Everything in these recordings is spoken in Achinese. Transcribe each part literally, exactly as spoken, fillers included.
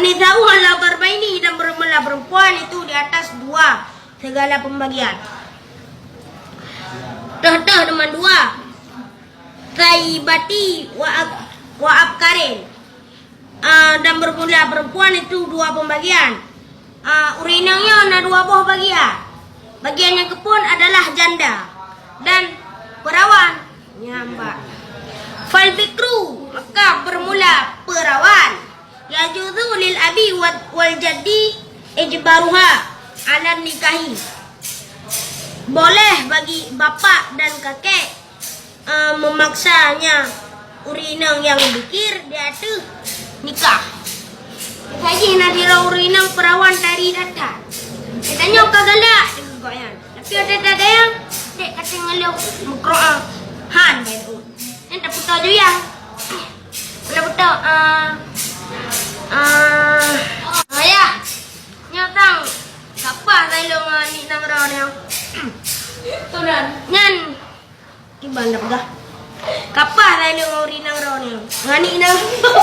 Nisa'u ala darbaini, dan bermula perempuan itu di atas dua segala pembagian. Teuh-teuh deungon dua. Saibati wa ab-, wa abkarin. Ah, dan bermula perempuan itu dua pembagian. Ah, ureueng inong nyoe na dua boh bagian. Bagian nyang keuphon adalah janda dan perawan. Nyan bah. Fal bikru, maka bermula perawan. Yajuzu lil abi wa-, wal jaddi ijbaruha ala nikahi. Boleh bagi bapak dan kakek, eh, memaksanya ureueng inong nyang bikir di ateueh nikah. Miseujih na sidroe ureueng inong perawan dari data. Geutanyoe ka galak deungon gobnyan. Tapi watèe tadayang, dek kateungoh lôn meukeureuah han bayeue. Nyan tapeutô ju yah. Tapeutô, ah, ah, ah, yah. Nyoe tang, kapah tai lôn ngon Nik Nanggroe nyoe. Nyan, kiban dah peugah. Kapah tai lôn ngon Rik Nanggroe nyoe. Ngon Nik Nang-, ngon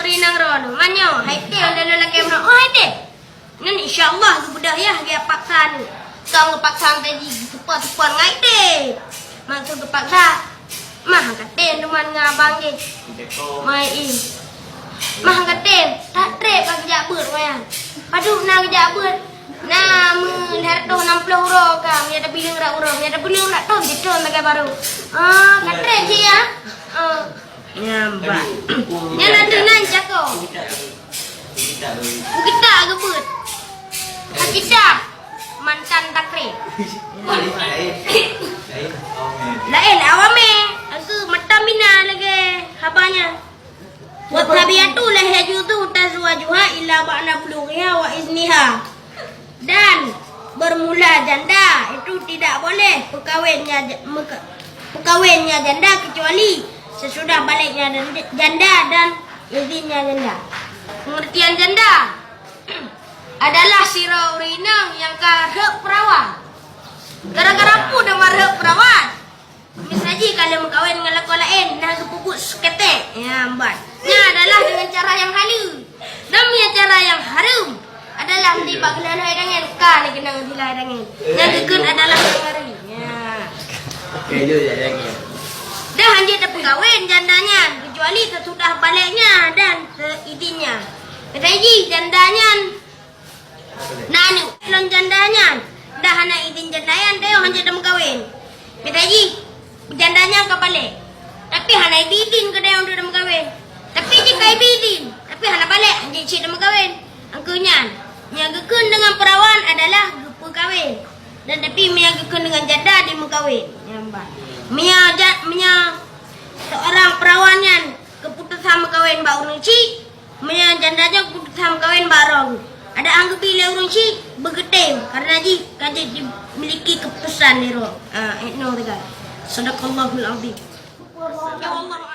Rik Nanggroe nyoe. Man nyoe, hai teh, lôn lakèe meunan. Oh, hai teh. Nyan insya Allah geubeudôh yah, geupaksa nyoe. Kong geupaksa tadi, teupon-teupon ngai teh. Maksud geupaksa, mah katem teuma ngon abang jih. Mai i. Mah katem, that trép ka geujak beuet wayang. Padub na geujak beuet. Na meulhèe reutôh nam ploh uroe ka, meunyo tabileung rot uroe, meunyo tabileung rot thon, jithon lagèe barô. Ah, ka trép jih ya. Ah. Nyan bah. Nyan ateueh nan cako. Bukita geubeuet. Alkitab mantan takrib. Laén awamé, aku mata mina lagèe haba nyan. Wa tsabiatu la yajuzu tazwajuha illa ba'da bulughiha wa izniha. Dan bermula janda itu tidak boleh peukawennya ja-, meuka-, peukawennya janda kecuali sesudah baliknya dan-, janda dan izinnya janda. Pengertian janda adalah sidroe ureueng inong nyang ka rhot peurawan. Gara-gara peue teuma rhot peurawan? Miseujih ka lheueh meukawen ngon lakoe laén, na geupeubuet seuketek. Nyan ban. Nyan adalah dengan cara nyang haleue. Dan meunyo cara nyang hareuem adalah nibak geulahai dangén, ka lheueh geunang dilahai dangén. Nyang geukheun adalah nyang hareuem. Nyan. Dan hanjeuet tapeukawen janda nyan, kecuali sesudah baliknya dan seizinnya. Miseujih janda nyan na aneuk lôn janda nyan, dah hana idin janda nyan, tayue hanjeuet tameukawen. Miseujih janda nyan ka balek, tapi hana ibi idin keu tayue tameukawen. Tapi jih ka ibi idin, tapi hana balek, hanjeuet cit tameukawen. Angkeu nyan, nyang geukheun deungon peurawan adalah geupeukawen. Dan tapi meunyo geukheun deungon janda, dimeukawen. Nyan bah. Meunyo ja-, meunyo seurang peurawan nyan keuputosan meukawen bak ureueng chik, meunyo janda nyan keuputosan meukawen bak droe, adak han geubi lé ureueng chik, beugeutem, karena jih ka jeuet dimiliki keuputosan lé droe. Ah, eh, no, teuga. Sadaqallahul azim. Ya Allah.